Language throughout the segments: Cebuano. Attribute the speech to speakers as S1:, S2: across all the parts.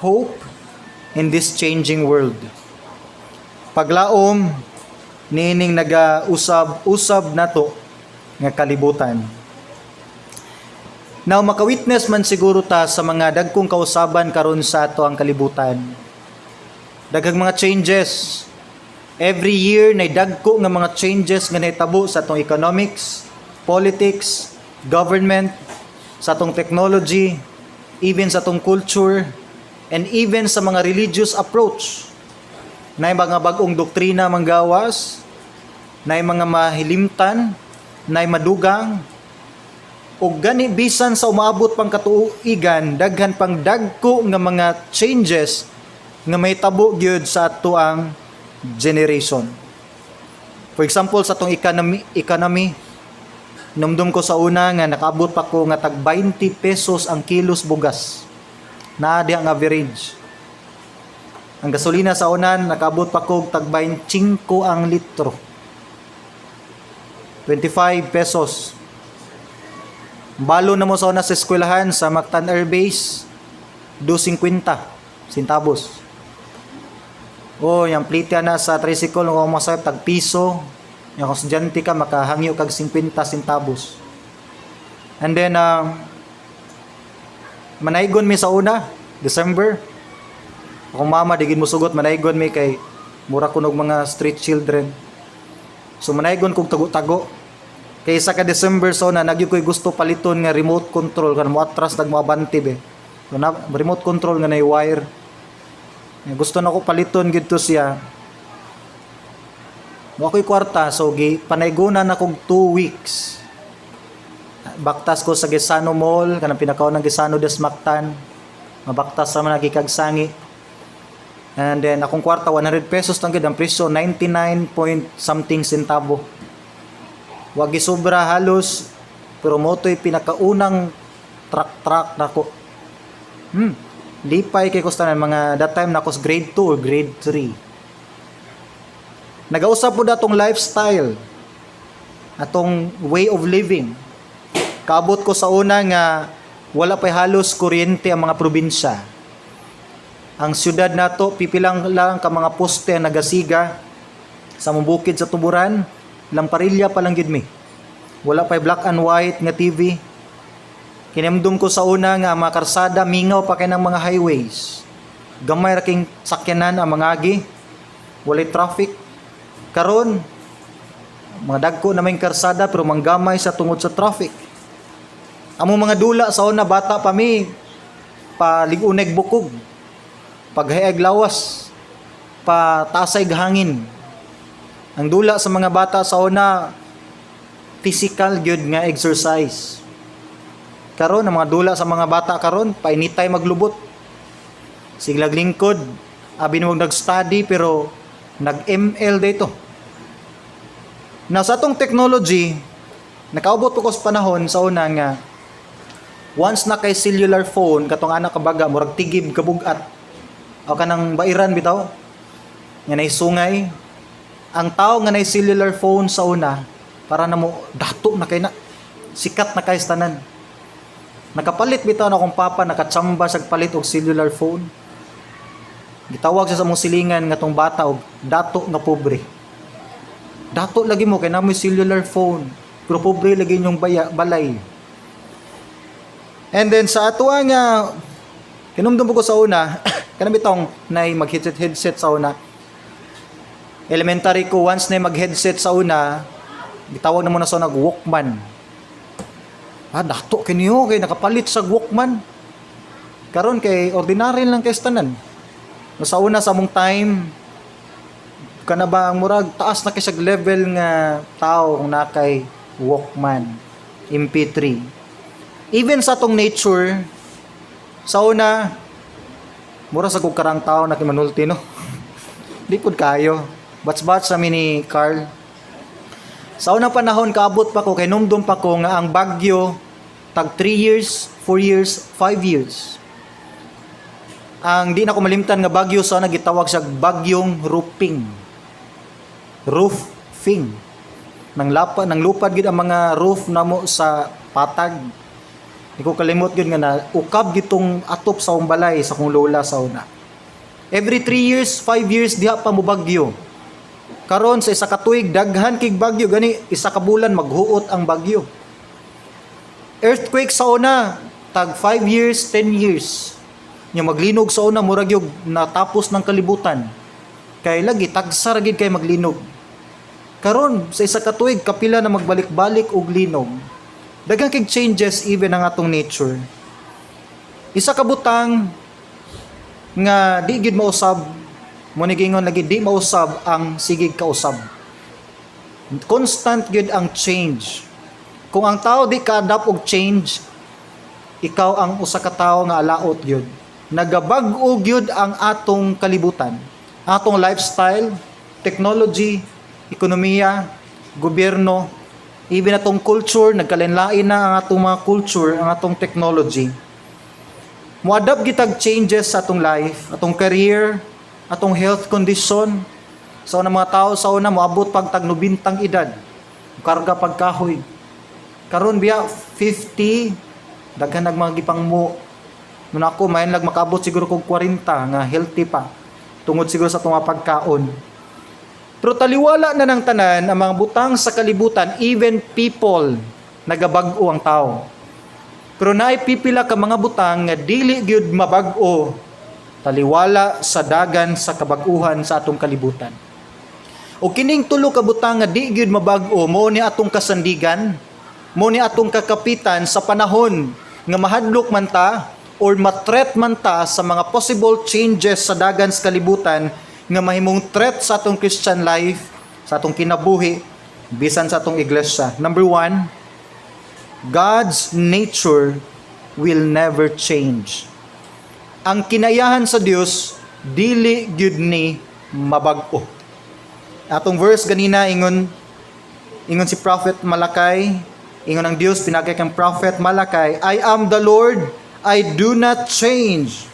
S1: Hope in this changing world. Paglaom niining nagausab-usab nato nga kalibutan. Now, makawitness man siguro ta sa mga dagkong kausaban karon sa ato ang kalibutan. Daghang mga changes. Every year nay dagko nga mga changes nga nahitabo sa atong economics, politics, government, sa atong technology, even sa atong culture, and even sa mga religious approach. Nay mga bag-ong doktrina manggawas, nay mga mahilimtan, nay madugang, ug gani bisan sa umaabot pang katuigan, daghan pang dagko nga mga changes nga mahitabo gyud sa ato ang generation. For example, sa atong economy, numdum ko sa una nga nakaabot pa ko nga tag 20 pesos ang kilos bugas. Naa diha ang average. Ang gasolina sa una, nakaabot pa ko tag 25 ang litro. 25 pesos. Balon na mo sa una sa eskwelahan sa Mactan Air Base, 2.50 centavos. Oh, yung plitya na sa tricycle kung masayop tag piso. Yung kung estudyante ka, makahangyo kag 50 centavos. And then manaygon mi sa una, December. Akong mama di gid mo sugot manaygon mi kay mura kunog mga street children. So manaygon kog tago-tago. Kay sa ka December so na nagyo ko'y gusto paliton nga remote control kan mo atras nag mo abante be. So, na, remote control nga nay wire. Nga gusto na ko paliton gid to siya. Wa ko'y kwarta, so gi panaygonan na kog 2 weeks. Baktas ko sa Gaisano Mall, kanang pinakaon ng Gaisano des Mactan. Mabaktas sa man nagikag sangi. And then akong kwarta 100 pesos lang gid, ang presyo 99 point something centavo. Wa gisobra halos, pero moto'y pinakaunang truck-truck nako. Lipay kay ko sa tanan, mga that time nako sa grade 2 or grade 3. Nagausab po datong lifestyle, atong way of living. Kaabot ko sa una nga wala pa halos kuryente ang mga probinsya. Ang syudad nato, pipilang lang ka mga poste ang nagasiga sa mong bukid sa Tuburan, lamparilya pa lang gid mi. Wala pa black and white nga TV. Kinamdum ko sa una nga ang mga karsada mingaw pa kay ng mga highways. Gamay ra king sakyanan ang mga agi. Walay traffic. Karon mga dagko na may karsada pero manggamay sa tungod sa traffic. Among mga dula sa una, bata pa mi, palig-uneg bukog, paghayag lawas, patasay hangin. Ang dula sa mga bata sa una, physical gyud nga exercise. Karon ang mga dula sa mga bata karon, painitay maglubot. Siglag lingkod, abi mo nag-study pero nag-ML dito. Na sa atong technology, nakaubot ko sa panahon sa una nga once na kay cellular phone, katong anak kabaga, murag tigib kabugat. O kanang bairan bitaw nga nay sungay. Ang tao nga nay cellular phone sa una, para na mo dato na kay na, sikat na kay sa tanan. Nakapalit bitaw na akong papa, nakatsamba sa palit og cellular phone. Gitawag siya sa mong silingan nga tong bata og dato nga pobre. Dato lagi mo kay namoy cellular phone. Pero pobre lagi inyong baya, balay. And then sa ato nga kinumdum ko sa una, kanang bitong nay mag-headset headset sa una. Elementary ko, once na mag-headset sa una, gitawag na mo na sa nag Walkman. Ah, dato kiniyo kay nakapalit sa Walkman. Karon kay ordinary lang kay tanan. No, sa una sa among time, kana ba ang murag taas na kay siya level nga tao kung nakay Walkman, MP3. Even sa atong nature, sa una, mura sa kog karang tao na kimanulti, no. Di pud kayo. Batch-batch sa ni Carl. Sa unang panahon, kaabot pa ko kay numdum pa ko nga ang bagyo tag 3 years, 4 years, 5 years. Ang di na ko malimtan nga bagyo sa una, gitawag siya Bagyong Ruping. Roofing. Nang lapa, nang lupad gid ang mga roof namo sa patag. Di ko kalimot gyud nga na ukab gitong atop sa akong balay sa akong lola sa una. Every 3 years, 5 years diha pa mobagyo. Karon, sa isa ka tuig daghan kig bagyo, gani isa ka bulan maghuot ang bagyo. Earthquake sa una tag 5 years, 10 years. Nya maglinog sa una, murag yung natapos ng kalibutan. Kay lagi tagsa ra gid kay maglinog. Karon, sa isa ka tuig kapila na magbalik-balik og linog. Daghan kig changes even ang atong nature. Isa ka butang nga di gid mausab mo ni gingon lagi, di mausab ang sigig kausab. Constant gid ang change. Kung ang tao di ka-adapt og change, ikaw ang usa ka tawo nga alaot gyud. Nagabag-o gyud ang atong kalibutan, atong lifestyle, technology, ekonomiya, gobyerno, even atong culture, nagkalain-lain na ang atong mga culture, ang atong technology. Mo-adapt gitag changes sa atong life, atong career, atong health condition. Sa una, mga tao sa una moabot pag tag 90 edad. Karga pagkahoy. Karon biya 50, daghan nag mga gipang mo. Mun ako main lag makaabot siguro kog 40 nga healthy pa. Tungod siguro sa atong mga pagkaon. Pero taliwala na ng tanan ang mga butang sa kalibutan, even people, nagabag-o ang tao. Pero naay pipila ka mga butang nga dili gyud mabag-o taliwala sa dagan sa kabag-uhan sa atong kalibutan. O kining tulo ka butang nga di gyud mabag-o, mao ni atong kasandigan, mao ni atong kakapitan sa panahon nga mahadlok man ta or ma-threat man ta sa mga possible changes sa dagan sa kalibutan nga mahimong threat sa atong Christian life, sa atong kinabuhi, bisan sa atong iglesia. Number one, God's nature will never change. Ang kinayahan sa Dios dili gyud ni mabag-o. Atong verse ganina, ingon ingon si Prophet Malakay, ingon ang Dios pinagi kang Prophet Malakay, "I am the Lord, I do not change.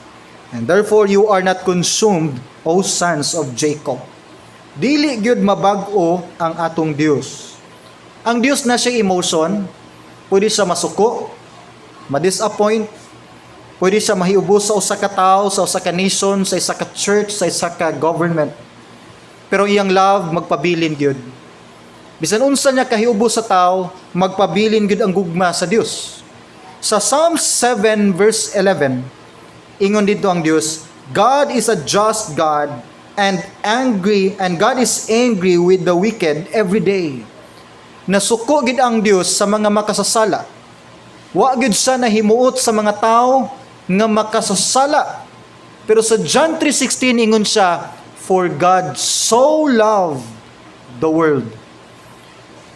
S1: And therefore you are not consumed, O sons of Jacob." Dili gyud mabag-o ang atong Dios. Ang Dios na siya emotion, pwede siya masuko, ma-disappoint, pwede siya mahiubos sa usa ka tawo, sa usa ka nation, sa isa ka church, sa isa ka government. Pero iyang love magpabilin gyud. Bisan unsa niya kahiubos sa tao, magpabilin gyud ang gugma sa Dios. Sa Psalm 7 verse 11, ingon dito ang Dios, "God is a just God and angry and God is angry with the wicked every day." Nasuko gid ang Dios sa mga makasasala. Wa gid siya nahimuot sa mga tao nga makasasala. Pero sa John 3:16, ingon siya, "For God so loved the world."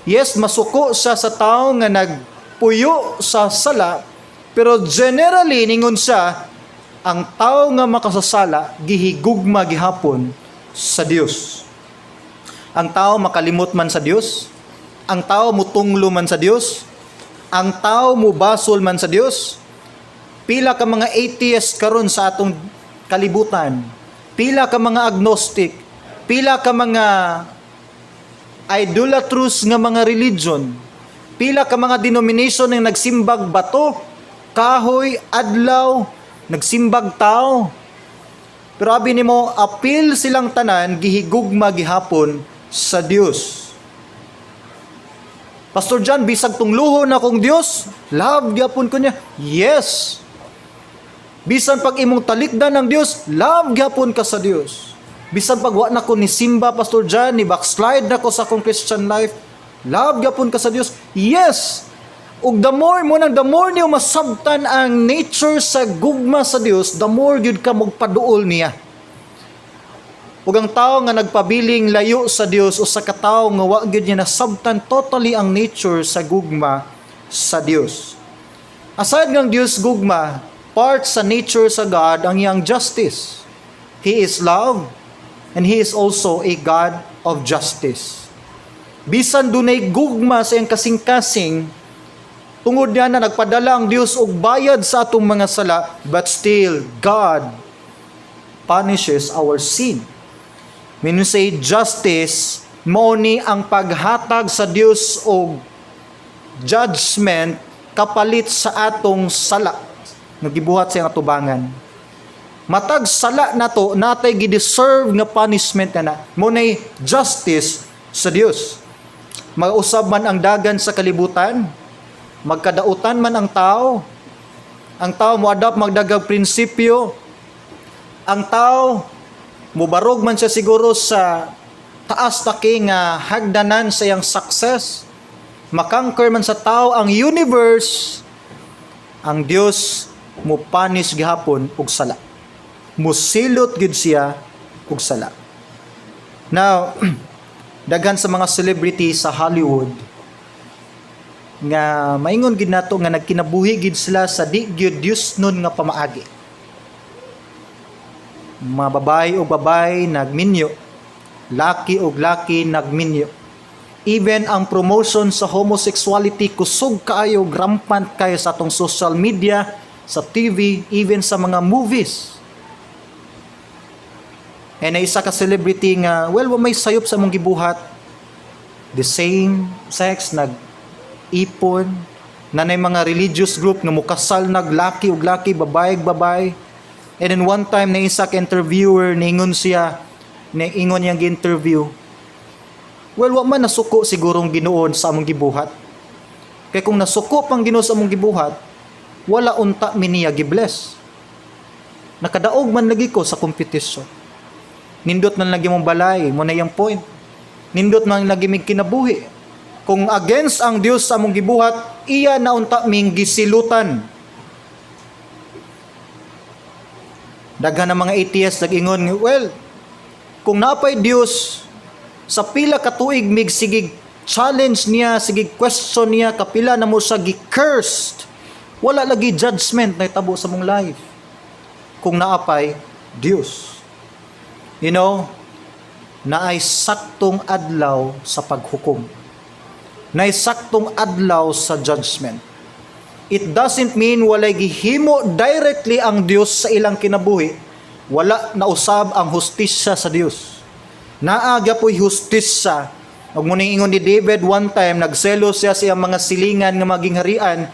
S1: Yes, masuko siya sa tao nga nagpuyo sa sala, pero generally ningon siya, ang tao nga makasasala gihigugma gihapon sa Dios. Ang tao makalimot man sa Dios, ang tao mutunglo man sa Dios, ang tao mubasol man sa Dios. Pila ka mga atheist karon sa atong kalibutan, pila ka mga agnostic, pila ka mga idolatrous nga mga religion, pila ka mga denomination nga nagsimbag bato, kahoy, adlaw, nagsimbag tao. Pero abi nimo, apil silang tanan gihigugma gihapon sa Dios. "Pastor John, bisag tungluhon akong Dios, love gyapon ko niya." Yes. Bisan pag imong talikdan ng Dios, love gyapon ka sa Dios. Bisan pag wa na ko ni simba, Pastor John, ni backslide na ko sa akong Christian life, love gyapon ka sa Dios. Yes. Ug the more mo nang the more niyo masabtan ang nature sa gugma sa Dios, the more gyud ka magpaduol niya. Ug ang tao nga nagpabiling layo sa Dios, usa ka tawo nga wa gyud niya nasabtan totally ang nature sa gugma sa Dios. Aside ng Dios gugma, part sa nature sa God ang iyang justice. He is love and He is also a God of justice. Bisan dunay gugma sa iyang kasing-kasing, tungod niya na nagpadala ang Dios og bayad sa atong mga sala, but still God punishes our sin. When you say justice, mao ni ang paghatag sa Dios og judgment kapalit sa atong sala nga gibuhat sa iyang atubangan. Matag sala nato, natay gi-deserve nga punishment na na. Mao nay justice sa Dios. Mausab man ang dagan sa kalibutan, magkadautan man ang tao mo-adapt magdagag prinsipyo, ang tao mubarog man siya siguro sa taas taki nga hagdanan sa iyang success, ma-conquer man sa tao ang universe, ang Dios mo punish gihapon og sala. Musilot gyud siya og sala. Now, daghan sa mga celebrity sa Hollywood nga maingon gid nato nga nagkinabuhi gid sila sa di gyud Dios nun nga pamaagi. Mga babae o babae nagminyo, laki og laki nagminyo. Even ang promotion sa homosexuality kusog kaayo, rampant kayo sa atong social media, sa TV, even sa mga movies. And na isa ka celebrity nga, well, wa may sayop sa among gibuhat. The same sex nag ipon, na nay mga religious group nga mukasal nag laki og laki, babae og babae. And then one time na isa ka interviewer, niingon siya, niingon niyang gi-interview, "Well, wa man nasuko sigurong Ginoo sa among gibuhat. Kay kung nasuko pang Ginoo sa among gibuhat, wala unta mi niya gi-bless. Nakadaog man lagi ko sa competition." Nindot man lagi mong balay, mao na yung point. Nindot man lagi mig kinabuhi. Kung against ang Dios sa among gibuhat, iya na unta ming gisilutan. Daghan ng mga atheist nag-ingon, "Well, kung napay Dios, sa pila ka tuig mig sigig challenge niya, sigig question niya, kapila na mo sa gi-cursed. Wala lagi judgment na itabo sa mong life. Kung naapay Dios." Naay saktong adlaw sa paghukom. Naay saktong adlaw sa judgment. It doesn't mean walay gihimo directly ang Dios sa ilang kinabuhi. Wala nausab ang hustisya sa Dios. Naa gyapoy hustisya. Ug mao ning ingon ni David one time, nagselos siya sa iyang mga silingan nga maging harian,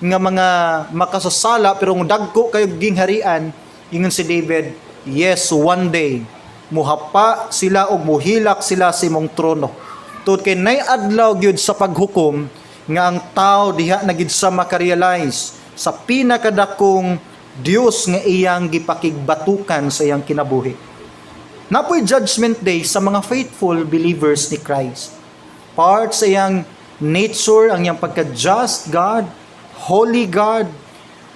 S1: nga mga makasasala, pero kung dagko kayo gingharian, ingon si David, "Yes, one day muhapa sila og muhilak sila sa imong trono." Tungod kay nay adlaw gyud sa paghukom nga ang tao diha na gyud sa makarealize sa pinakadakong Dios nga iyang gipakigbatukan sa iyang kinabuhi. Napoy Judgment Day sa mga faithful believers ni Christ. Part sa iyang nature, ang iyang pagka-just God, holy God,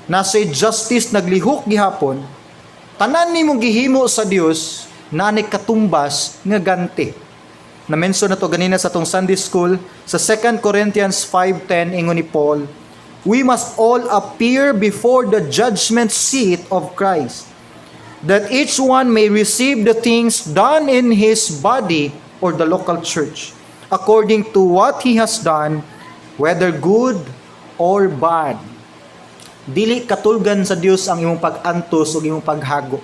S1: nasa justice naglihok gihapon, tanan nimong gihimo sa Dios na katumbas nga ganti. Na-mention na to ganina sa atong Sunday school sa 2 Corinthians 5:10. Ingon ni Paul, "We must all appear before the judgment seat of Christ, that each one may receive the things done in his body or the local church, according to what he has done, whether good or bad." Dili katulgan sa Dios ang imong pag-antos ug imong paghago.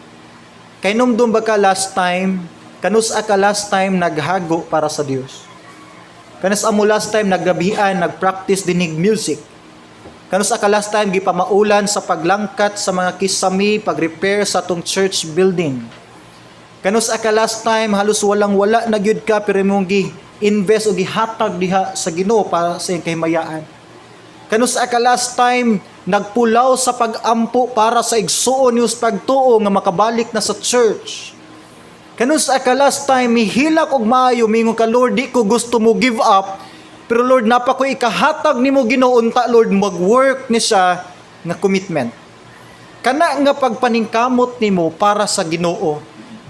S1: Kay numdum ba ka last time, kanus-a ka last time naghago para sa Dios? Kanus-a mo last time naggabian, nagpractice dinig music? Kanus-a ka last time gipamaulan sa paglangkat sa mga kisami, pag-repair sa atong church building? Kanus-a ka last time halos walang wala na gyud ka pero imong gi-invest o gihatag diha sa Ginoo para sa iyang kahimayaan? Kanus-a ka last time nagpulaw sa pag-ampo para sa igsuon niyo sa pagtuo nga makabalik na sa church? Kanus-a ka last time mihilak og maayo, mingon ka, "Lord, di ko gusto mo give up, pero Lord, napa ko ikahatag nimo Ginoo, unta Lord mag-work ni siya nga commitment." Kana nga pagpaningkamot nimo para sa Ginoo,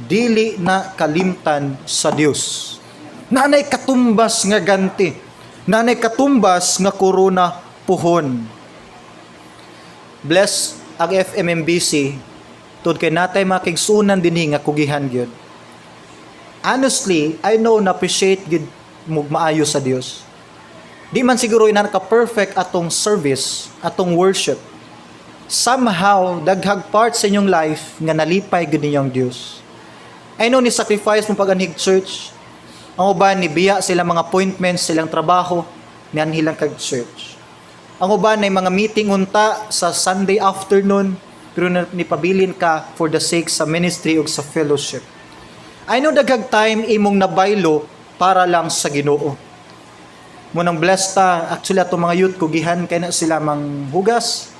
S1: dili na kalimtan sa Dios. Nanay katumbas nga ganti. Nanay katumbas nga korona puhon. Bless ang FMMBC tud kay natay makigsunan dinhi nga kugihan gyud. Honestly, I know na appreciate gyud mo maayo sa Dios. Di man siguro ina ka perfect atong service, atong worship. Somehow, daghag part sa inyong life nga nalipay gyud ninyo ang Dios. I know ni sacrifice mo pag-anhig church. Ang uban ni biya sila mga appointments, silang trabaho, nianhi lang kag church. Ang uban ay mga meeting unta sa Sunday afternoon, pero nipabilin ka for the sake sa ministry ug sa fellowship. I know daghang time imong nabaylo para lang sa Ginoo. Mao nang blessed ta. Actually, atong mga youth, kugihan kay na sila manghugas.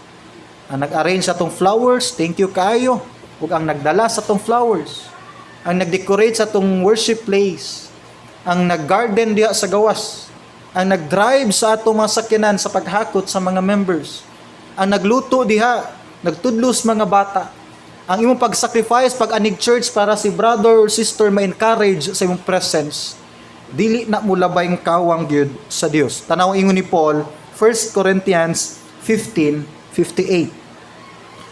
S1: Ang nag-arrange sa atong flowers, thank you kaayo. Ug ang nagdala sa atong flowers, ang nag-decorate sa atong worship place, ang nag-garden diha sa gawas, ang nag-drive sa atong mga sakyanan sa paghakot sa mga members, ang nagluto diha, nagtudlos mga bata, ang imong pag-sacrifice pag anig church para si brother or sister ma-encourage sa imong presence, dili na mo labay ang kawang gyud sa Dios. Tanaw ingon ni Paul, 1 Corinthians 15:58.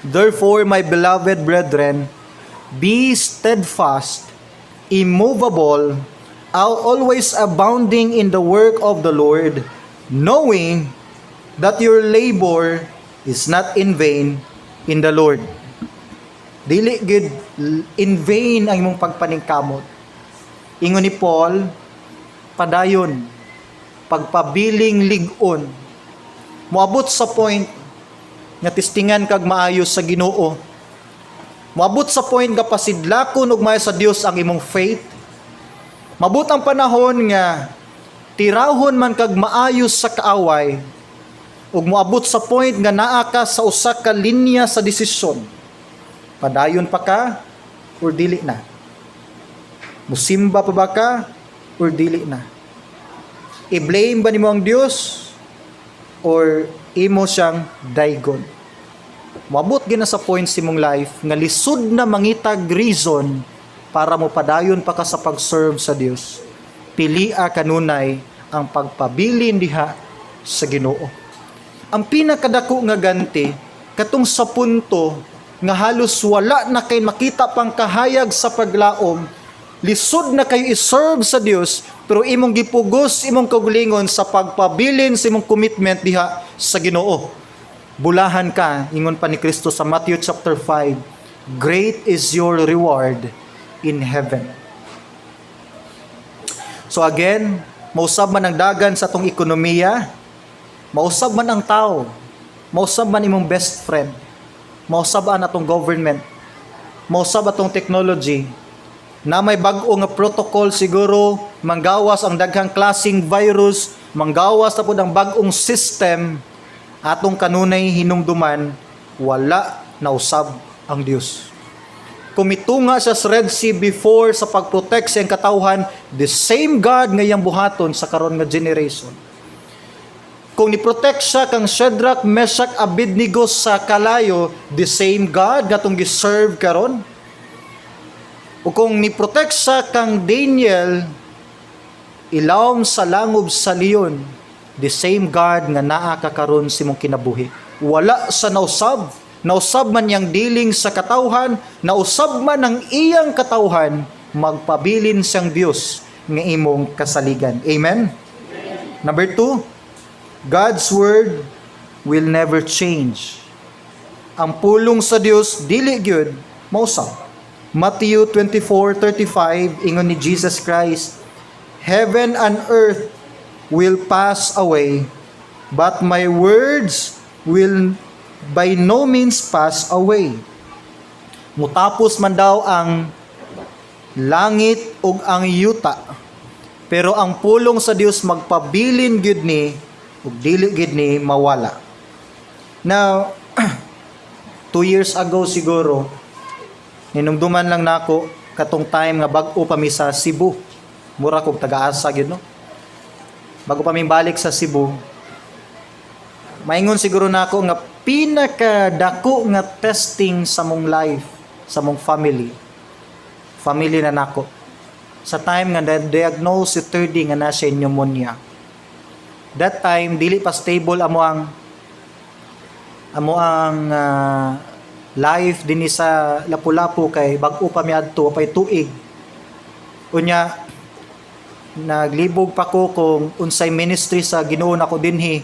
S1: "Therefore, my beloved brethren, be steadfast, immovable, always abounding in the work of the Lord, knowing that your labor is not in vain in the Lord." Dili gid in vain ang imong pagpaningkamot. Ingon ni Paul, padayon, pagpabiling lig-on. Moabot sa point nga testingan kag maayo sa Ginoo. Moabot sa point nga pasidlakon og maayo sa Dios ang imong faith. Mabot ang panahon nga tirahon man kag maayo sa kaaway ug moabot sa point nga naa ka sa usa ka linya sa desisyon. Padayon pa ka or dili na? Musimba pa ba ka or dili na? I-blame ba nimo ang Dios or imo siyang daygon? Moabot gina sa point sa imong life nga lisod na mangitag reason para mo padayon pa ka sa pag-serve sa Dios. Pilia kanunay ang pagpabilin diha sa Ginoo. Ang pinakadako nga ganti katong sa punto nga halos wala na kay makita pang kahayag sa paglaom, lisod na kayo i-serve sa Dios, pero imong gipugos imong kaugalingon sa pagpabilin sa imong commitment diha sa Ginoo. Bulahan ka, ingon pa ni Kristo sa Matthew chapter 5, "Great is your reward in heaven." So again, mausab man ang dagan sa atong ekonomiya, mausab man ang tao, mausab man imong best friend, mausab ang atong government, mausab atong technology, na may bag-o nga protocol siguro, manggawas ang daghang klaseng virus, manggawas na pud ang bag-ong system, atong kanunay hinumduman, wala nausab ang Dios. Kung mitunga siya sa Red Sea before sa pag-protect sa iyang katawhan, the same God nga iyang buhaton sa karon nga generation. Kung ni-protect siya kang Shadrach, Meshach, Abednego sa kalayo, the same God nga atong gi-serve karon. O kung ni-protect siya kang Daniel ilawom sa langob sa leon, the same God nga naa ka karon sa imong kinabuhi. Wala sa nausab. Nausab man niyang dealing sa katawhan, nausab man ang iyang katawhan, magpabilin siyang Dios nga imong kasaligan. Amen? Number two, God's word will never change. Ang pulong sa Dios dili gyud mausab. Matthew 24:35, ingon ni Jesus Christ, "Heaven and earth will pass away, but my words will by no means pass away." Mutapos man daw ang langit ug ang yuta, pero ang pulong sa Dios magpabilin gyud ni ug dili gyud ni mawala. Now, 2 years ago siguro, ninumduman lang nako katong time nga bag-o pa mi sa Cebu. Mura kog taga-asa gyud, no. Bago pa mi balik sa Cebu, maingon siguro nako nga pinakadako nga testing sa mong life, sa mong family. Family na nako. Sa time nga na-diagnose si Thirdy nga na siya pneumonia. That time dili pa stable amo ang life dinhi sa Lapu-Lapu kay bag-o pa mi adto, pay tuig. Unya naglibog pa ko kung unsay ministry sa Ginoo nako dinhi.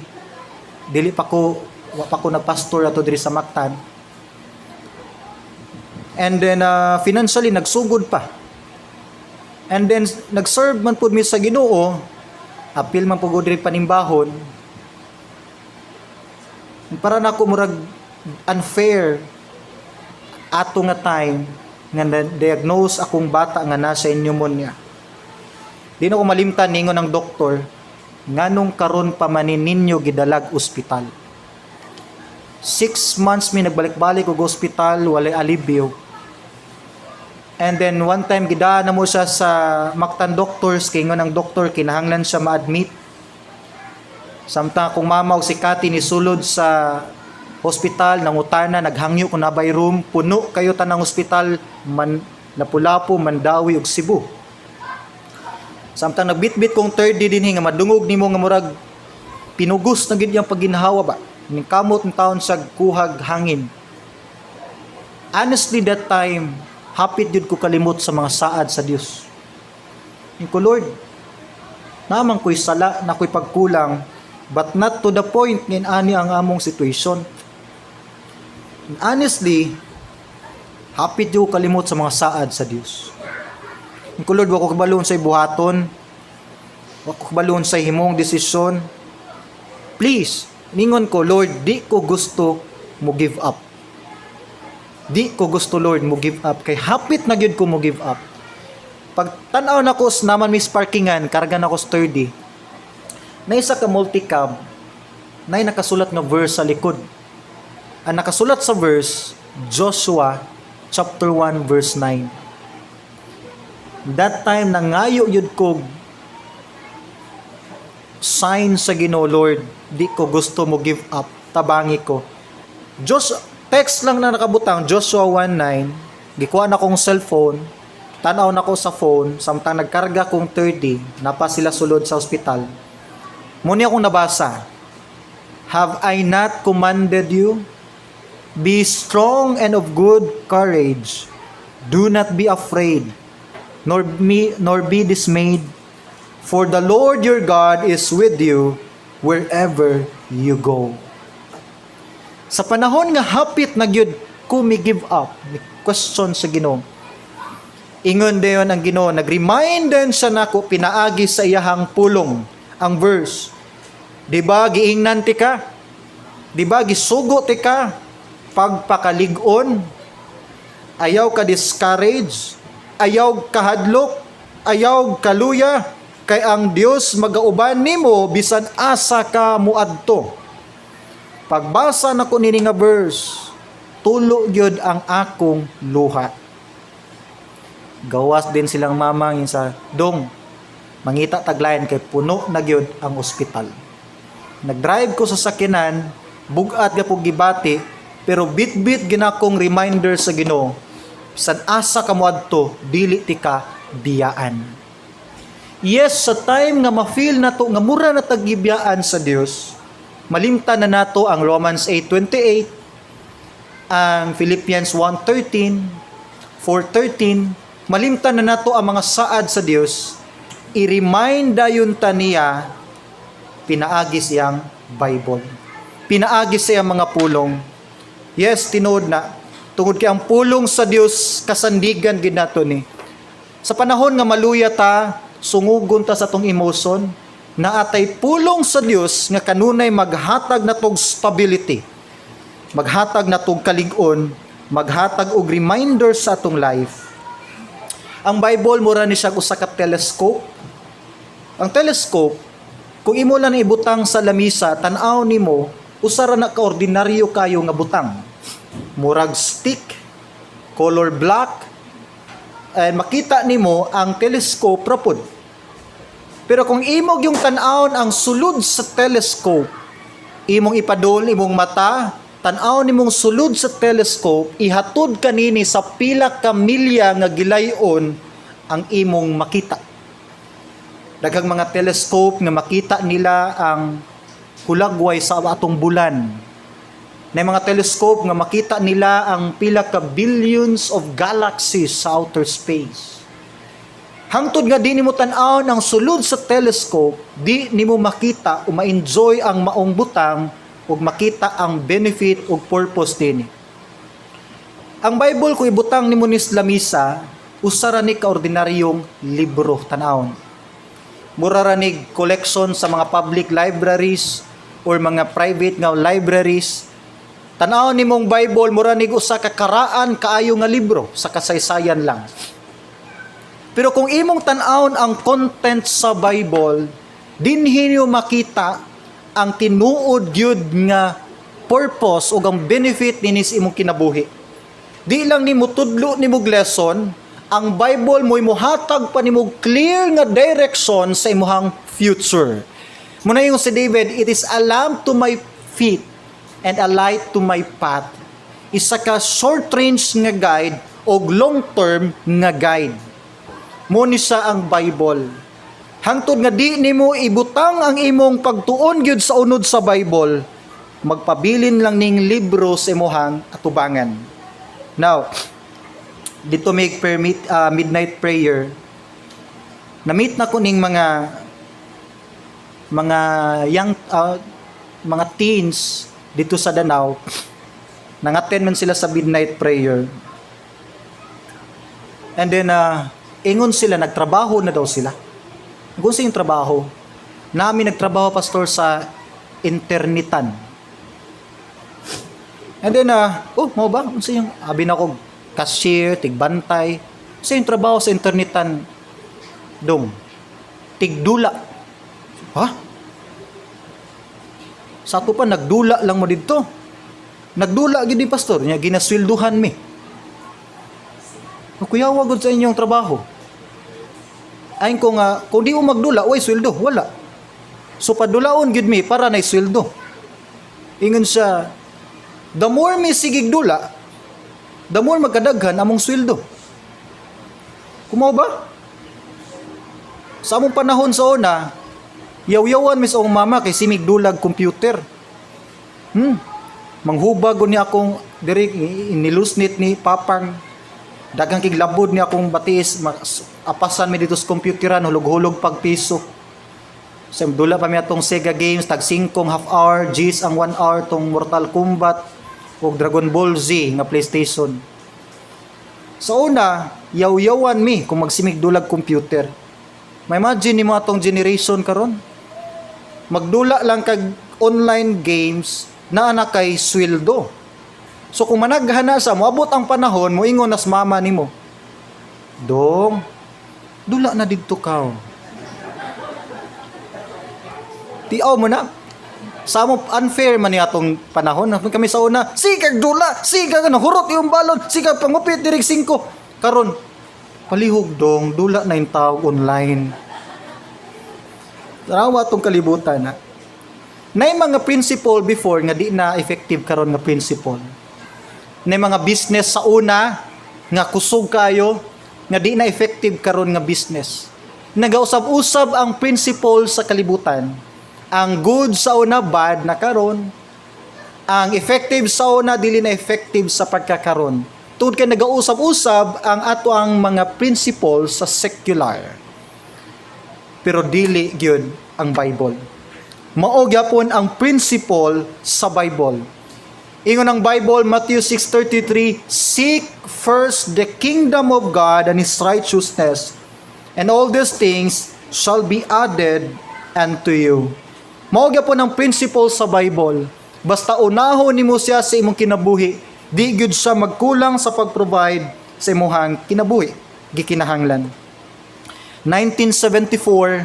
S1: Dili pa ko, wa pa ko nagpastor ato diri sa Mactan. And then financially nagsugod pa. And then nag-serve man pud mi sa Ginoo, apil man pud ko diri panimbahon. Para nako murag unfair ato nga time nga na-diagnose akong bata nga nasa pneumonia. Di na ko malimtan ningon ng doktor, "Nganong karon pa man ni ninyo gidalag ospital?" 6 months mi nagbalik-balik og ospital, walay alibyo. And then one time gidaan na mo siya sa Mactan Doctors, kay ingon ang doktor kinahanglan siya ma-admit. Samtang akong mama ug si Kati ni sulod sa hospital, nangutana, naghangyo kung naa bay room, puno kayo tanang ospital man Lapu-Lapu, Mandaue ug Cebu. Samtang nagbitbit kong third day dinhi nga madungog nimo nga murag pinugos na gid yang pagginhawa ba. Ning kamot ng taon sa kuhag hangin. Honestly, that time, hapit jud ko kalimot sa mga saad sa Dios. Ingon ko, "Lord, naa man ko'y sala, naa ko'y pagkulang, but not to the point nga ani ang among situation." And honestly, hapit jud ko kalimot sa mga saad sa Dios. Ingon ko, "Lord, wa ko kabalo unsay buhaton, wa ko kabalo unsay himong desisyon. Please," ningon ko, "Lord, di ko gusto mo give up. Di ko gusto, Lord, mo give up." Kay hapit na gyud ko mo give up. Pag tan-aw nako naman mis parkingan, karga nako sa 30. Na isa ka multicab, na nakasulat nga verse sa likod. Ang nakasulat sa verse, Joshua chapter 1 verse 9. That time nangayo yun ko sign sa Ginoo, "Lord, di ko gusto mo give up, tabangi ko." Jos text lang na nakabutang Joshua 1:9, gikuha na kong cellphone, tanaw na ko sa phone samtang nagkarga kong 30, napa sila sulod sa ospital. Muni akong nabasa. "Have I not commanded you? Be strong and of good courage. Do not be afraid, nor be dismayed, for the Lord your God is with you wherever you go." Sa panahon nga hapit na gyud ko mi give up, mi question sa Ginoo. Ingon dayon ang Ginoo, nag-remind din siya nako pinaagi sa iyahang pulong, ang verse. "Di ba giingnan ti ka? Di ba gisugo ti ka? Pagpakalig-on, ayaw ka discourage, ayaw kahadlok, ayaw kaluya, kay ang Dios magauban nimo bisan asa ka muadto." Pagbasa nako nini nga verse, tulo gyud ang akong luha. Gawas din silang mamang sa dong. "Mangita taglayan kay puno na gyud ang ospital." Nagdrive ko sa sakyanan, bugat ga pug gibati, pero bit-bit ginakong reminder sa Ginoo, bisan asa ka moadto, dili ti ka biyaan. Yes, sa time nga ma-feel nato nga mura na tag gibiyaan sa Dios, malimtan na nato ang Romans 8:28, ang Philippians 1:13, 4:13, malimtan na nato ang mga saad sa Dios, i-remind dayon ta niya pinaagi siyang Bible. Pinaagi siyang mga pulong. Yes, tinuod na. Tungod kay ang pulong sa Dios kasandigan gid nato ni. Sa panahon nga maluya ta, sungugon ta sa atong emotion, naatay pulong sa Dios nga kanunay maghatag natog stability. Maghatag natog kalig-on, maghatag og reminder sa atong life. Ang Bible mura ni siya usa ka telescope. Ang telescope, kung imo lang ibutang sa lamisa, tan-aw nimo, usa ra na ka ordinaryo kayo nga butang. Murag stick, color black, and makita nimo ang telescope ra pod. Pero kung imo yung tan-awon ang sulod sa telescope, imong ipadol imong mata, tan-aw nimong sulod sa telescope, ihatod kanini sa pila ka milya nga gilayon ang imong makita. Daghang mga telescope nga makita nila ang hulagway sa atong bulan. Na mga telescope nga makita nila ang pila ka billions of galaxies sa outer space. Hangtod nga di nimo tan-awon ang sulod sa telescope, di nimo makita o ma-enjoy ang maong butang ug makita ang benefit ug purpose dinhi. Ang Bible, kung ibutang nimo ni sa lamisa, usa ra ni ka ordinaryong libro tan-awon. Mura ra ni collection sa mga public libraries, or mga private nga libraries. Tan-awon nimong Bible, mura nig usa ka karaan kaayo nga libro sa kasaysayan lang. Pero kung imong tan-awon ang content sa Bible, dinhi niyo makita ang tinuod gyud nga purpose ug ang benefit nini sa imong kinabuhi. Di lang nimo tudlo nimo lesson, ang Bible mo'y muhatag pa nimo clear nga direction sa imong future. Mao na yung si David, "It is a lamp to my feet and a light to my path." Isa ka short range nga guide o long term nga guide. Mao ni siya ang Bible. Hangtod nga di nimo ibutang ang imong pagtuon gyud sa unod sa Bible, magpabilin lang ning libro sa imuhang atubangan. Now, dito may permit midnight prayer. Na-meet na ko ning mga young mga teens dito sa Danao. Nang-attend man sila sa midnight prayer. And then ingon sila, nagtrabaho na daw sila. Kung sa yung trabaho, namin nagtrabaho, pastor, sa internetan. And then, oh, mao ba? Unsa yung, abi na ko, cashier, tigbantay. Unsa yung trabaho sa internetan, dong? Tigdula. Ha? Sa ato pa, nagdula lang mo didto. Nagdula gid ni pastor, nya ginaswelduhan mi. Kuyawa gud sa inyong trabaho. Ayon ko nga, kung di mo magdula, way sweldo, wala. So padulaon gid mi para na sweldo. Ingon siya, the more mi sigig dula, the more magkadaghan among sweldo. Kumaw ba? Sa among panahon sa una, yaw-yawan mi sa akong mama kay simig dulag computer. Manghubag ni akong diri nilusnit ni papang daghang kig labod ni akong batis, apasan mi dito sa computeran, hulog-hulog pag piso. Sa dula pa mi atong Sega games, tag 5 half hour, G's ang 1 hour tong Mortal Kombat ug Dragon Ball Z nga PlayStation. Sa una, yaw-yawan mi kung magsimig dulag computer. Ma-imagine nimo atong generation karon. Magdula lang kag online games naa na kay sweldo. So kung managhana sa moabot ang panahon, moingon nas mama nimo. "Dong, dula na didto ka." Tiaw mo na. Sa mo unfair man ni atong panahon. Kami sa una, sigag dula, sigag ano, hurot yung balon, sigag pangupit dirig 5. Karon, "Palihog dong, dula na yung tawag online." Tanawa atong kalibutan ha. Nay mga principle before nga di na effective karon nga principle. Nay mga business sa una nga kusog kayo nga di na effective karon nga business. Nagausab-usab ang principle sa kalibutan. Ang good sa una, bad na karon. Ang effective sa una, dili na effective sa pagkakaron. Tungod kay nagausab-usab ang ato ang mga principle sa secular. Pero dili gyud ang Bible. Mao gyapon ang principle sa Bible. Ingon ang Bible, Matthew 6:33, "Seek first the kingdom of God and His righteousness, and all these things shall be added unto you." Mao gyapon ang principle sa Bible. Basta unahon nimo siya sa imong kinabuhi, di gyud siya magkulang sa pag-provide sa imong kinabuhi, gikinahanglan. 1974,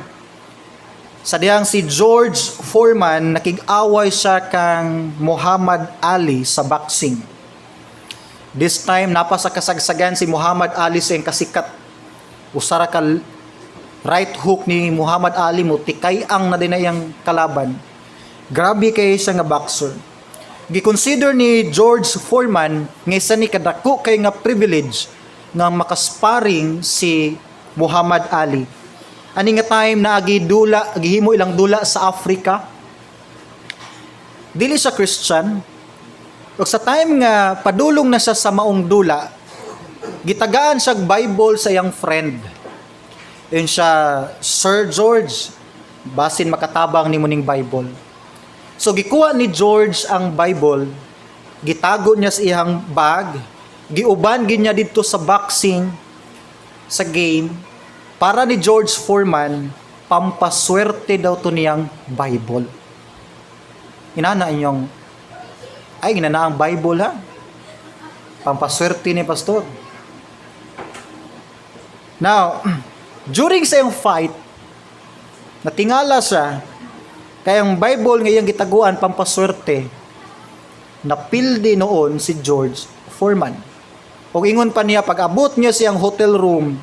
S1: sa dihang si George Foreman nakig-away siya kang Muhammad Ali sa boxing. This time napa sa kasagsagan si Muhammad Ali sa iyang kasikat. Usa ra ka right hook ni Muhammad Ali mo tikay ang na din na iyang kalaban. Grabe kay siya nga boxer. Gi-consider ni George Foreman nga isa ni kadako kay nga privilege nga makasparring si Muhammad Ali. Ani nga time na agi dula, gihimo ilang dula sa Africa. Dili siya Christian. Ug sa time nga padulong na siya sa maong dula, gitagaan siya Bible sa iyang friend. Yun siya, "Sir George, basin makatabang nimo ning Bible." So gikuha ni George ang Bible, gitago niya sa iyang bag, giuban gid niya didto sa boxing sa game para ni George Foreman, pampaswerte daw to niyang Bible. Inana inyong ay inana ang Bible ha. Pampaswerte ni pastor. Now, during sa iyang fight, natingala siya, kay ang Bible nga iyang gitaguan pampaswerte, napildi noon si George Foreman. Og ingon pa niya, pag abot niya siyang hotel room,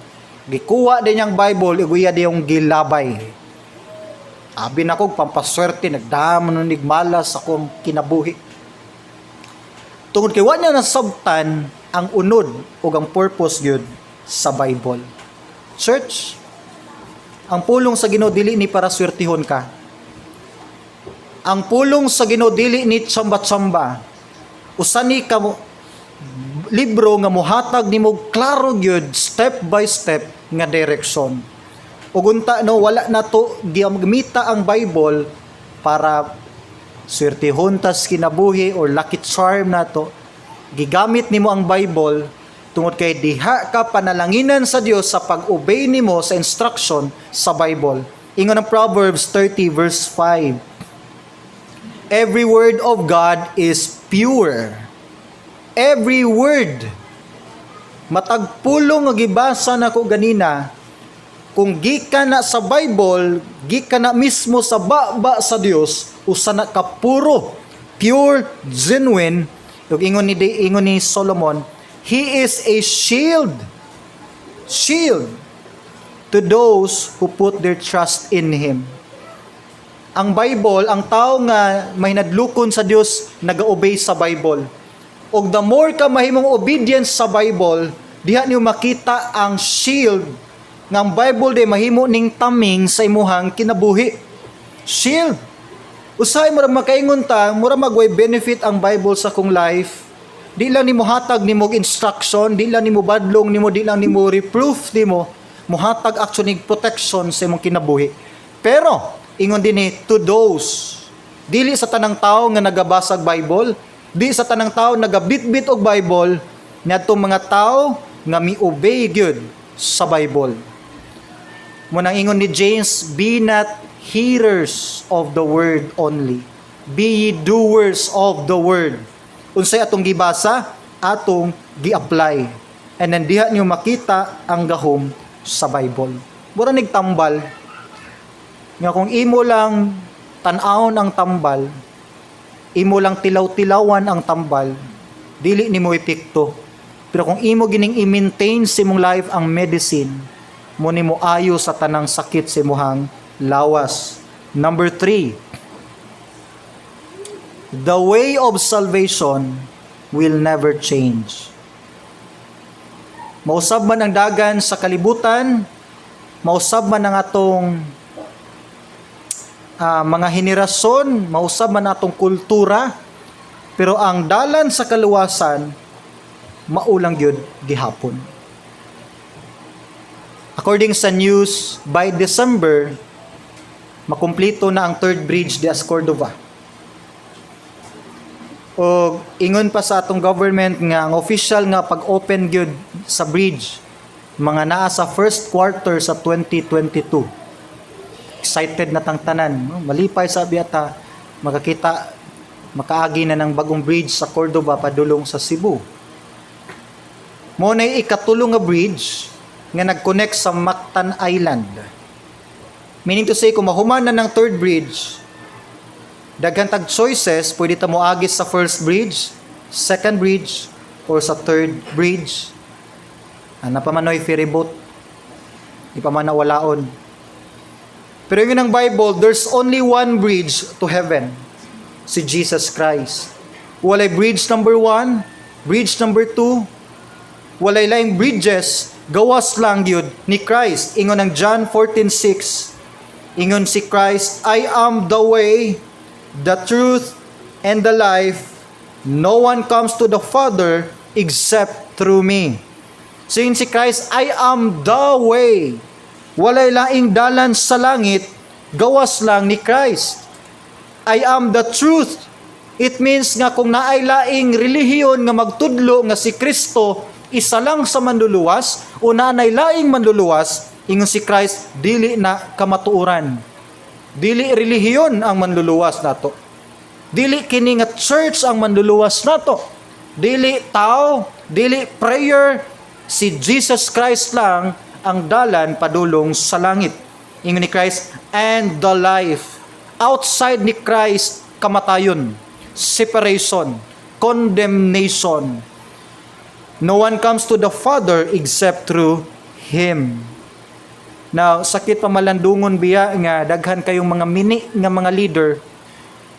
S1: gikuha din niyang Bible, ug iya diyong gilabay. Abi nako pampaswerte, nagdamo nun malas akong kinabuhi. Tungod kay wa niya nasabtan ang unod ug ang purpose gyud sa Bible. Church, ang pulong sa Ginoo dili ni para swertihon ka. Ang pulong sa Ginoo dili ni tsamba-tsamba. Usa ni ka libro nga muhatag nimo klaro gyud, step by step nga direksyon. Ug unta no, wala na to gimita ang Bible para swertihon tas kinabuhi or lucky charm nato. Gigamit nimo ang Bible tungod kay diha ka panalanginan sa Dios sa pag-obey nimo sa instruction sa Bible. Ingon ang Proverbs 30 verse 5. Every word of God is pure. Every word. Matag pulong nga gibasa nako ganina, kung gikan na sa Bible, gikan na mismo sa baba sa Dios, usa na ka puro, pure, genuine. Ug ingon ni Solomon, he is a shield. Shield to those who put their trust in him. Ang Bible, ang tao nga mahinadlukon sa Dios, naga-obey sa Bible. Og the more ka mahimong obedience sa Bible, diha niyo makita ang shield nga ang Bible de mahimo ning taming sa imuhang kinabuhi. Shield. Usahay mura makaingon ta, mura magway benefit ang Bible sa kong life. Di lang nimo hatag nimo og instruction, di lang nimo badlong nimo, di lang nimo reproof nimo, muhatag actually protection sa imong kinabuhi. Pero ingon din ni to those, dili sa tanang tao nga nagabasag Bible, di sa tanang tao nagabitbit og Bible, niadtong mga tao nga mi-obey gyud sa Bible. Mao nang ingon ni James, "Be not hearers of the word only. Be ye doers of the word." Unsay atong gibasa, atong gi-apply. And then diha niyo makita ang gahom sa Bible. Mura nig tambal nga kung imo lang tan-awon ang tambal, imo lang tilaw-tilawan ang tambal, dili nimo epekto. Pero kung imo gining i-maintain sa imong life ang medicine, mo nimo ayo sa tanang sakit sa imuhang lawas. Number 3, the way of salvation will never change. Mausab man ang dagan sa kalibutan, mausab man ang atong mga henerasyon, mausab man atong kultura, pero ang dalan sa kaluwasan, mao lang gyud gihapon. According sa news, by December, makumplito na ang third bridge de Cordova. O ingon pa sa atong government nga ang official nga pag-open gyud sa bridge mga naa sa first quarter sa 2022. Excited na tang tanan, no? Malipay sa biyata makakita, makaagi na ng bagong bridge sa Cordova padulong sa Cebu. Mao na ikatulo nga bridge nga nag-connect sa Mactan Island. Meaning to say, kung mahuman na ng third bridge, daghan tag choices, pwede ta moagi sa first bridge, second bridge, or sa third bridge. Ana pa man noy ferry boat. Di pa man nawalaon. Pero yun ang Bible, there's only one bridge to heaven. Si Jesus Christ. Walay bridge number 1, bridge number 2, walay laing bridges, gawas lang yun ni Christ. Ingon ang John 14:6. Ingon si Christ, "I am the way, the truth, and the life. No one comes to the Father except through me." So yun si Christ, "I am the way." Walay laing dalan sa langit, gawas lang ni Christ. "I am the truth." It means nga kung naay laing relihiyon nga magtudlo nga si Kristo isa lang sa manluluwas o naanay laing manluluwas, ingon si Christ, dili na kamatuoran. Dili relihiyon ang manluluwas nato. Dili kini nga church ang manluluwas nato. Dili tao, dili prayer, si Jesus Christ lang ang dalan padulong sa langit. Ingon ni Christ, "And the life." Outside ni Christ, kamatayon, separation, condemnation. No one comes to the Father except through Him. Now, sakit pamalandungon biya nga daghan kayong mga mini nga mga leader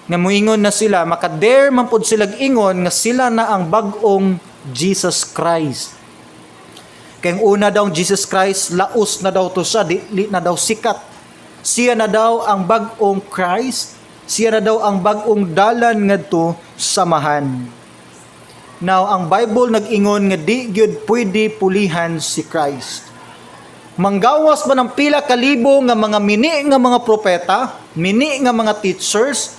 S1: nga muingon na sila, makadare man pud sila ingon nga sila na ang bag-ong Jesus Christ. Kay ang una daw Jesus Christ, laos na daw to siya, dili na daw sikat. Siya na daw ang bag-ong Christ, siya na daw ang bag-ong dalan ngadto sa Amahan. Now, ang Bible nag-ingon nga di gyud pwede pulihan si Christ. Manggawas man ang pila kalibo nga mga mini nga mga propeta, mini nga mga teachers,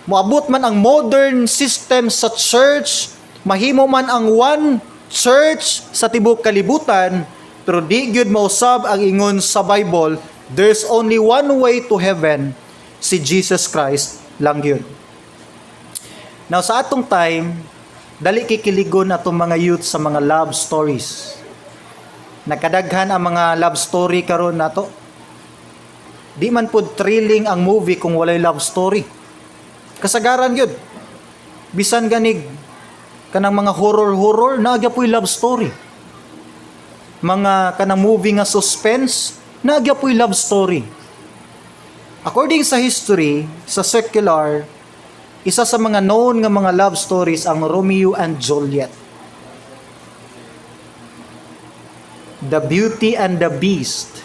S1: moabot man ang modern system sa church, mahimo man ang one church sa tibuok kalibutan, pero di gyud mausab ang ingon sa Bible, there's only one way to heaven, si Jesus Christ lang gyud. Now, sa atong time, dali kikiligon atong mga youth sa mga love stories. Nakadaghan ang mga love story karon nato. Di man pud thrilling ang movie kung walay love story. Kasagaran gyud. Bisan ganig kanang mga horror horror, naa gyapoy love story. Mga kanang movie nga suspense, naa gyapoy love story. According sa history, sa secular, isa sa mga known nga mga love stories ang Romeo and Juliet. The Beauty and the Beast.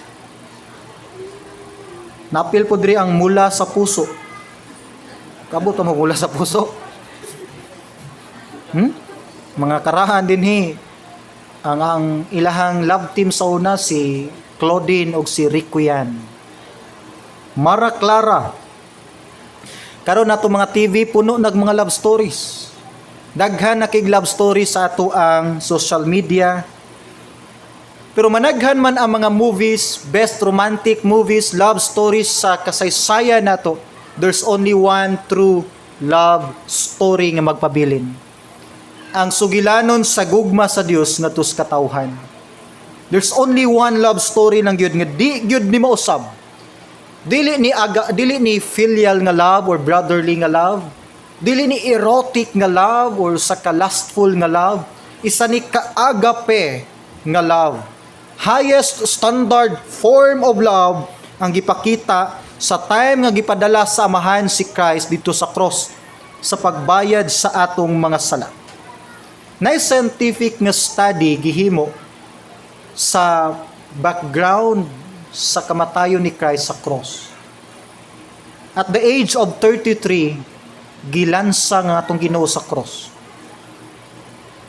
S1: Napil po diri ang Mula sa Puso. Kabot mo Mula sa Puso? Mga karahan dinhi. Ang ilahang love team sa una, si Claudine og si Rico Yan. Mara Clara. Karon nato mga TV, puno nag mga love stories. Daghan na kig love stories sa ato ang social media. Pero managhan man ang mga movies, best romantic movies, love stories sa kasaysayan nato, there's only one true love story nga magpabilin. Ang sugilanon sa gugma sa Dios ngadto sa katawhan. There's only one love story lang gyud nga di gyud ni mausab. Dili ni aga, dili ni filial nga love or brotherly nga love. Dili ni erotic nga love or sa lustful nga love. Isa ni ka-agape nga love. Highest standard form of love ang gipakita sa time nga gipadala sa Amahan si Christ dito sa cross sa pagbayad sa atong mga sala. Na scientific nga study gihimo sa background sa kamatayon ni Christ sa cross. At the age of 33, gilansa nga atong Ginoo sa cross.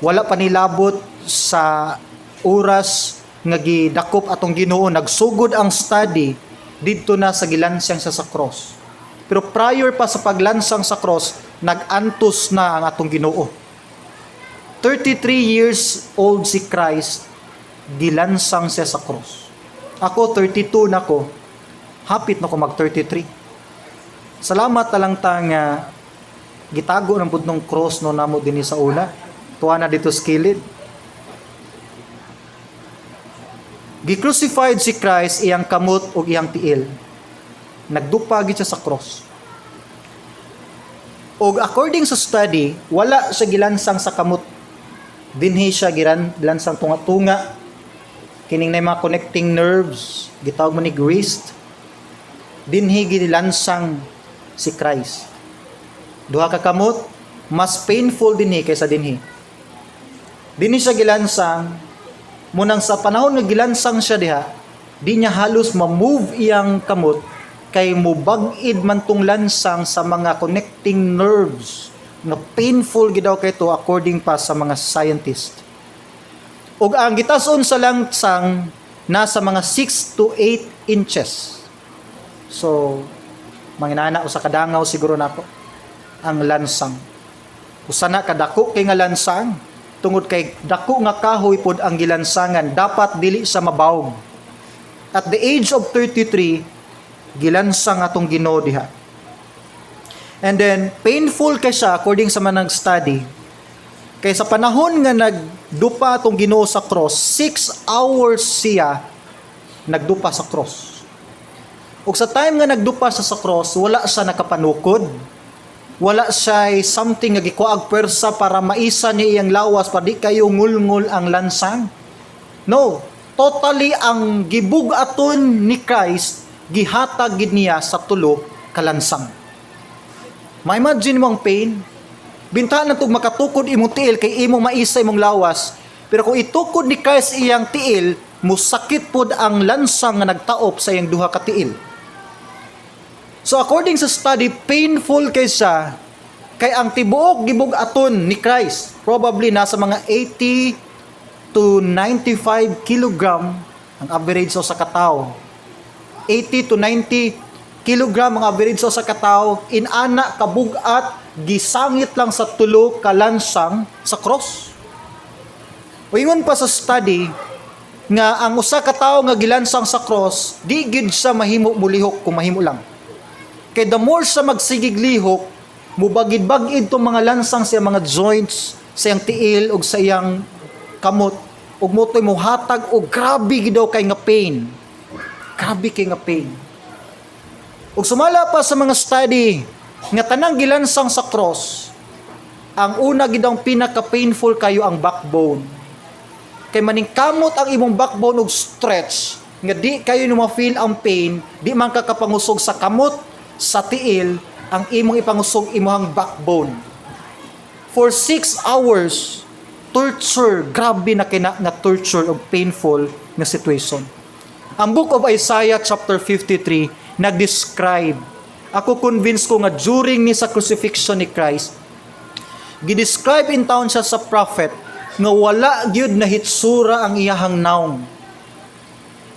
S1: Wala pa nilabot sa oras nga gidakop atong Ginoo, nagsugod ang study didto na sa gilansang siya sa cross. Pero prior pa sa paglansang sa cross, nag-antos na ang atong Ginoo. 33 years old si Christ, gilansang siya sa cross. Ako, 32 na ko, hapit na ko mag 33. Salamat na lang ta nga gitago ng pudnong cross no namo dinhi sa una. Tuwa na dito sa kilid. Gi-crucified si Christ, iyang kamot ug iyang tiil. Nagdupa gid siya sa cross. Og according sa study, wala siya gilansang sa kamot. Dinhi siya giran lansang tunga-tunga. Kining na mga connecting nerves, gitawag man ni wrist. Dinhi gilansang si Christ. Duha ka kamot, mas painful dinhi kaysa dinhi. Dinhi siya gilansang, munang sa panahon nga gilansang siya diha, di niya halos ma-move iyang kamot kay mubag-id man tong lansang sa mga connecting nerves nga painful gid daw kay to according pa sa mga scientist. Ug ang gitason sa lansang nasa mga 6 to 8 inches. So, manginana usa ka dangaw siguro nako ang lansang. Usa na kadako kay nga lansang tungod kay dako nga kahoy pod ang gilansangan, dapat dili sa mabawog. At the age of 33, gilansang atong Ginoo diha. And then, painful kay siya according sa mga nag-study. Kay sa panahon nga nagdupa atong Ginoo sa cross, 6 hours siya nagdupa sa cross. Ug sa time nga nagdupa siya sa cross, wala siya nakapanukod. Wala siya something nga gikuag pwersa para maisa niya iyang lawas para di kayo ngulngol ang lansang. No, totally ang gibug-aton ni Christ gihatag gid niya sa tulo ka lansang. Ma-imagine mo ang pain. Bintahan na tug makatukod imong tiil kay imong maisa imong lawas. Pero kung itukod ni Christ iyang tiil, musakit pod ang lansang nga nagtaop sa iyang duha ka tiil. So according sa study, painful kay siya kay ang tibuok gibug-aton ni Christ probably nasa mga 80 to 95 kilogram ang average sa katawo. 80 to 90 kilogram ang average sa katawo, inana kabugat gisangit lang sa tulo ka lansang sa cross. O ingon pa sa study nga ang usa ka tawo nga gilansang sa cross, di gid siya mahimo mulihok kung mahimo lang. Kay the more siya magsigig lihok, mubagid-bagid tong mga lansang sa iyang mga joints, sa iyang tiil ug sa iyang kamot, ug mao to'y mohatag og grabe gid daw kay nga pain. Grabe kay nga pain. Ug sumala pa sa mga study nga tanang gilansang sa cross, ang una gid ang pinaka painful kayo ang backbone. Kay maningkamot ang imong backbone og stretch nga di kayo no ma-feel ang pain, di man ka kapangusog sa kamot, sa tiil, ang imong ipangusog imong backbone. For 6 hours, torture, grabe na kina nga torture og painful nga situation. Ang Book of Isaiah chapter 53 nag-describe. Ako, convinced ko nga during ni sa crucifixion ni Christ, gi-describe in town siya sa prophet nga wala gyud na hitsura ang iyahang naong.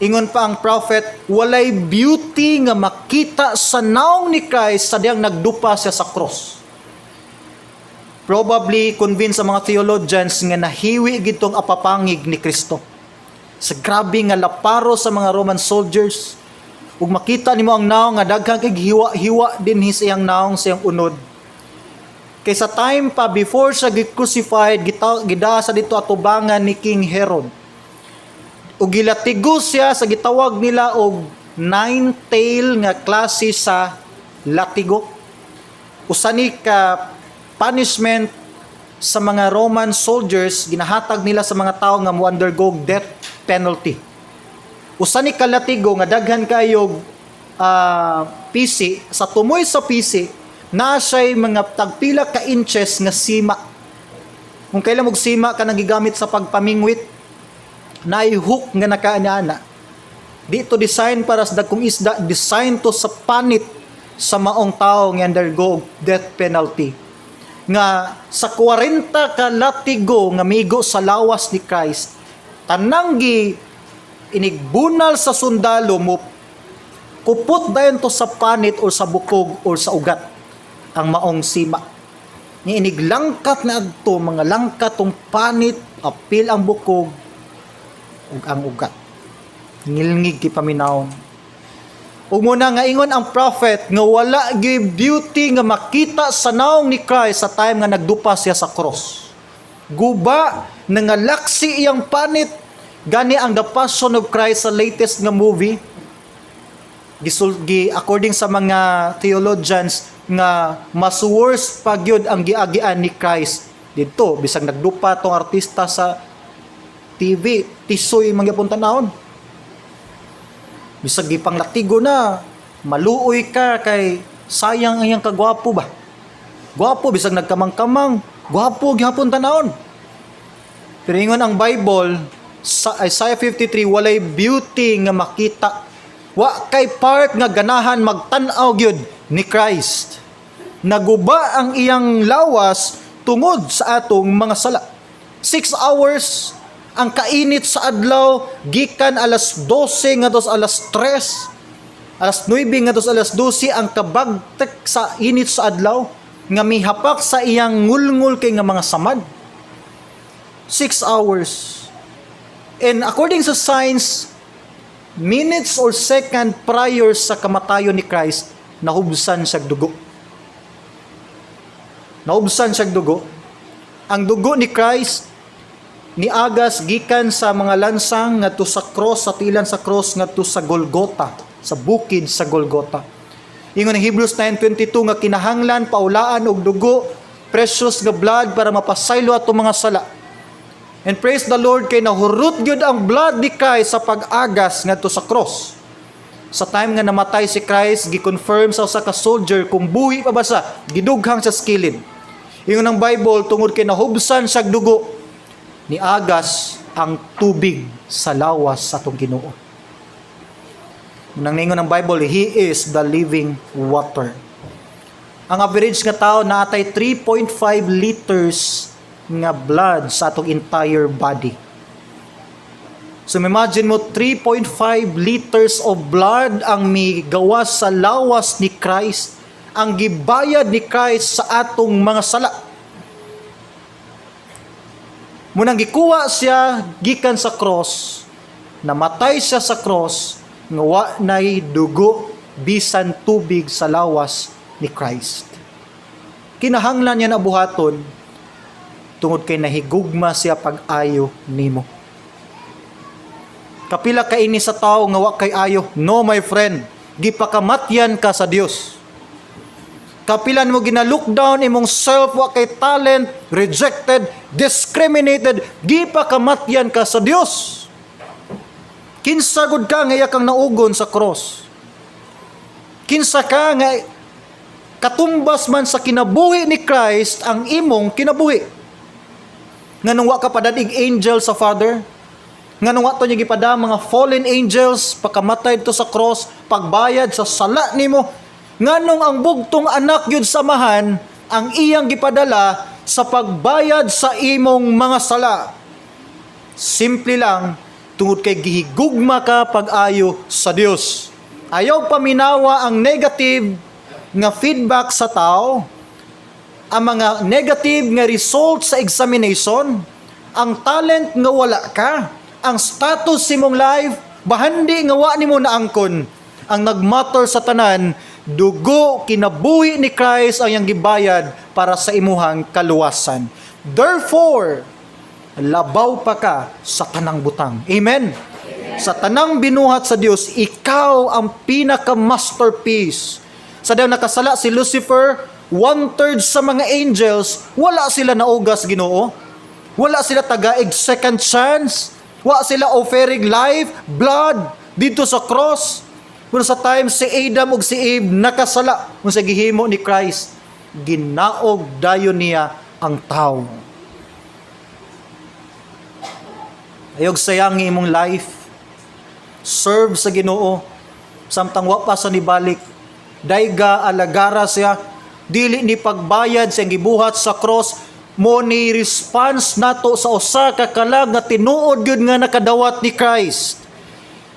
S1: Ingon pa ang prophet, walay beauty nga makita sa naong ni Christ sa diyang nagdupa siya sa cross. Probably convinced ang mga theologians nga nahiwi gitong apapangig ni Kristo. Sa grabe nga laparo sa mga Roman soldiers, ug makita nimo ang naong nga daghang kay hiwa-hiwa din sa iyang naong, sa iyang unod. Kay sa time pa before siya gi-crucified, gida sa dito atubangan ni King Herod. Ug gilatigo siya sa gitawag nila og nine tail nga klase sa latigo. Usa ni ka punishment sa mga Roman soldiers, ginahatag nila sa mga tao nga mo undergo death penalty. Usa ni ka latigo nga daghan kayog pisi, sa tumoy sa pisi na siya'y mga tagpila ka inches nga sima. Kung kailan mo sima ka nang gigamit sa pagpamingwit, naay hook nga nakaana. Di to design para sa dagkong isda, design to sa panit sa maong tao nga undergo death penalty. Nga sa 40 ka latigo nga migo sa lawas ni Christ, tanang gi inigbunal sa sundalo mo kupot dayon to sa panit or sa bukog or sa ugat ang maong sima. Ni iniglangkat na adto mga langkat tong panit, apil ang bukog ug ang ugat. Ngilngig kay paminawon. Ug muna nga ingon ang prophet nga wala gyud beauty nga makita sa naong ni Christ sa time nga nagdupa siya sa cross. Guba, nangalaksi iyang panit. Gani ang The Passion of Christ sa latest nga movie, gisulgi according sa mga theologians nga mas worse pa gyud ang giagian ni Christ didto, bisag nagdupa tong artista sa TV, tisoy man gyapon tanawon. Bisag gipanglatigo na, maluoy ka kay sayang ang iyang kagwapo ba. Gwapo bisag nagkamang-kamang, gwapo gihapon tanawon. Pero ingon ang Bible sa Isaiah 53, walay beauty nga makita. Wa kay part nga ganahan magtan-aw gyud ni Christ. Naguba ang iyang lawas tungod sa atong mga sala. 6 hours ang kainit sa adlaw, gikan alas 12 ngadto sa alas 3, alas 9 ngadto sa alas 12, ang kabagtek sa init sa adlaw nga mihapak sa iyang ngulngul kay nga mga samad. 6 hours. And according sa science, minutes or second prior sa kamatayon ni Christ, nahubsan siya dugo. Naubsan siya dugo. Ang dugo ni Christ niagas gikan sa mga lansang ngadto sa cross, sa tilan sa cross, ngadto sa Golgota, sa bukid sa Golgota. Ingon ang Hebrews 9:22 nga kinahanglan paulaan og dugo, precious nga blood, para mapasaylo atong mga sala. And praise the Lord kay nahurot gyud ang blood ni Christ sa pag-agas ngadto sa cross. Sa time nga namatay si Christ, gi-confirm sa usa ka soldier kung buhi pa ba siya, gidughang sa kilid. Ingon ang Bible, tungod kay nahubsan siya dugo, niagas ang tubig sa lawas sa atong Ginoo. Nang ningon ng Bible, He is the living water. Ang average nga tao naatay 3.5 liters nga blood sa atong entire body. So imagine mo, 3.5 liters of blood ang migawas sa lawas ni Christ, ang gibayad ni Christ sa atong mga sala. Munang gikuha siya gikan sa cross, namatay siya sa cross, nga wa nay dugo bisan tubig sa lawas ni Christ. Kinahanglan niya na buhaton tungod kay nahigugma siya pag-ayo nimo. Kapila ka ini sa tao nga wa kay ayo? No, my friend, gipakamatyan ka sa Dios. Kapila mo gina-look down imong self, wa kay talent, rejected, discriminated, gipakamatyan ka sa Dios. Kinsa gud ka nga iya kang naugon sa cross? Kinsa ka nga katumbas man sa kinabuhi ni Christ ang imong kinabuhi? Nganong wa ka padadig angel sa Father? Nganong wa to niya gipada mga fallen angels pakamatay to sa cross, pagbayad sa sala nimo? Nganong ang bugtong anak yun sa Amahan ang iyang gipadala sa pagbayad sa imong mga sala? Simple lang, tungod kay gihigugma ka pag-ayo sa Dios. Ayaw paminawa ang negative nga feedback sa tao, ang mga negative nga result sa examination, ang talent nga wala ka, ang status sa imong life, bahandi nga wa nimo naangkon. Ang nagmatter sa tanan, dugo kinabuhi ni Christ ang iyang gibayad para sa imuhang kaluwasan. Therefore, labaw pa ka sa tanang butang. Amen. Sa tanang binuhat sa Dios, ikaw ang pinaka masterpiece. Sa daw nakasala si Lucifer, one-third sa mga angels, wala sila naugas Ginoo. Wala sila tagaig second chance. Wala sila offering life, blood, dito sa cross. Kung sa time si Adam ug si Eve nakasala, kung sa gihimo ni Christ, ginaog dayon niya ang tao. Ayog sayang imong life. Serve sa Ginoo samtang wa pa sa nibalik. Dayga alagara siya, dili ni pagbayad sa iyang gibuhat sa cross mo ni response nato sa usa ka kalag nga tinuod gyud nga nakadawat ni Christ.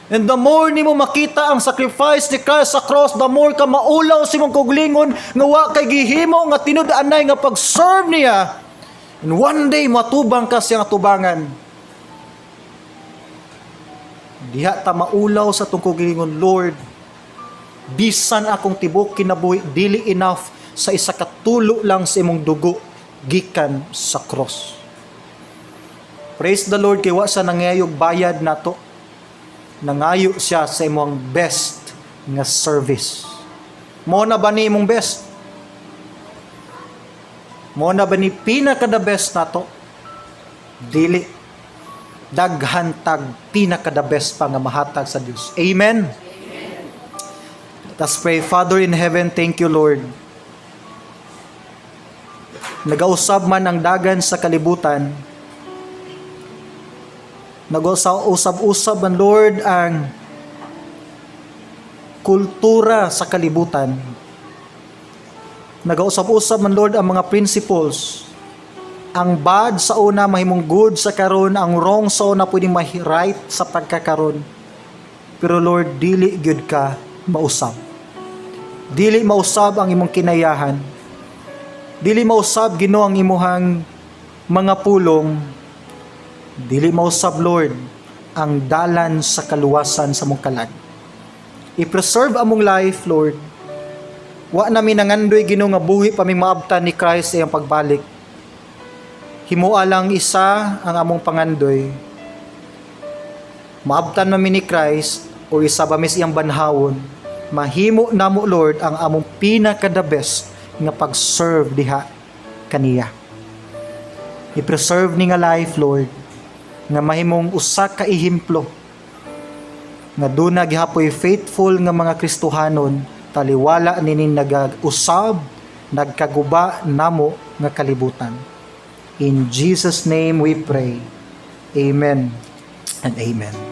S1: And the more nimo makita ang sacrifice ni Christ sa cross, the more ka maulaw sa imong kaugalingon nga wa kay gihimo nga tinud-anay nga pag-serve niya. And one day matubang ka siyang atubangan. Diha ta maulaw sa atong kaugalingon, "Lord, bisan akong tibok kinabuhi dili enough sa isa ka tulo lang sa imong dugo gikan sa cross." Praise the Lord kay wa sa nangayog bayad nato. Nangayo siya sa imong best nga service. Mo na ba ni imong best? Mo na ba ni pinaka the best nato? Dili. Daghan tag pinaka the best pa nga mahatag sa Dios. Amen. Let us pray. Father in heaven, thank you, Lord. Nagausab man ang dagan sa kalibutan. Nag-usab-usab man, Lord, ang kultura sa kalibutan. Nagausab-usab man, Lord, ang mga principles. Ang bad sa una mahimong good sa karon, ang wrong sa una pwedeng right sa pagkakaron. Pero Lord, dili gyud ka mausab. Dili mausab ang imong kinayahan. Dili mausab, Ginoo, ang imuhang mga pulong. Dili mausab, Lord, ang dalan sa kaluwasan sa mong kalag. I-preserve among life, Lord. Wa na mi nangandoy, Ginoo, nga buhi pa mi maabtan ni Christ sa iyang pagbalik. Himoa lang isa ang among pangandoy. Maabtan man mi ni Christ o isa ba mi sa iyang banhawon. Mahimo namo, Lord, ang among pinaka the best nga pag-serve diha kaniya. I-preserve ni nga life, Lord, nga mahimong usa ka ehemplo nga duna gihapoy faithful nga mga Kristohanon taliwala nining nag-usab, nagkaguba namo nga kalibutan. In Jesus' name we pray. Amen and amen.